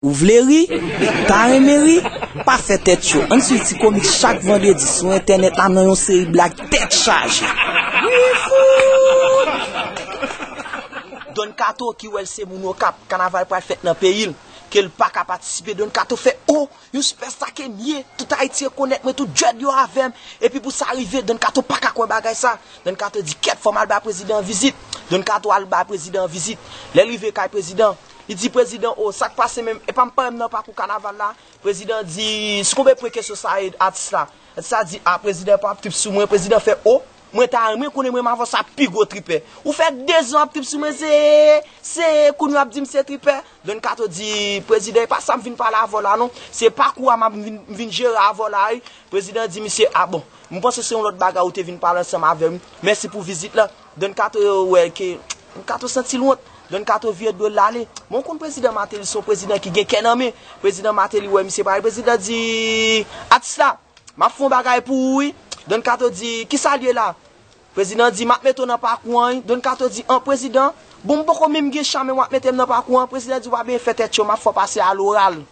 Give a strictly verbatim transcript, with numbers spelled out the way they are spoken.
Ou vle ri? Ta renmen ri? Pa fè tèt cho. Ann swiv Ti Komik chak vandredi sou entènèt la nan yon seri blag tèt chaje. Don Kato ki wè l se moun Okap, kanaval pral fèt nan peyi l, ke l pa ka patisipe. Don Kato fè, o, yon sipèsta ke m ye, tout Ayiti rekonèt mwen, tout dread yo avè m. Epi pou sa rive, Don Kato pa ka kwè bagay sa. Don Kato di, kèt, fò m al bay prezidan an vizit. Don Kato al bay prezidan an vizit. Lè l rive kay prezidan, li di prezidan, o, sa k pase menm, epa m parèy m nan pakou kanaval la. Prezidan di, si konbe pwen kesyon sa e atis la. Atis la di, a, prezidan pa ap trip sou mwen. Prezidan fè, o, mwen ta renmen konnen mwen m avè w sa pi gwo tripè. Ou fè dezan w ap trip sou mwen, se, se, kounye w ap di m se tripè. Don Kato di, prezidan, e pa sa m vin pale avè w la non. Se pakou a m ap vin, m vin jere avè w la wi. Prezidan di misye, a bon, m panse se yon lòt bagay ou te vin pale ansanm avè m. Mèsi pou vizit la. Don Kato wè ke, Don Kato santi l wont. Don Kato vire do l ale. Bon, ou konn prezidan Martelly se yon prezidan ki gen kè nan men. Prezidan Martelly wè misye pale. Prezidan di, atis la, m ap fè yon bagay pou ou wi. Don Kato di, kisa l ye la? Prezidan di, m ap mete w nan pakou an wi. Don Kato di, an, prezidan, bon, m poko menm gen chan men w ap mete m nan pakou an. Prezidan di, w ap byen fè tèt cho, m ap fè w pase a loral.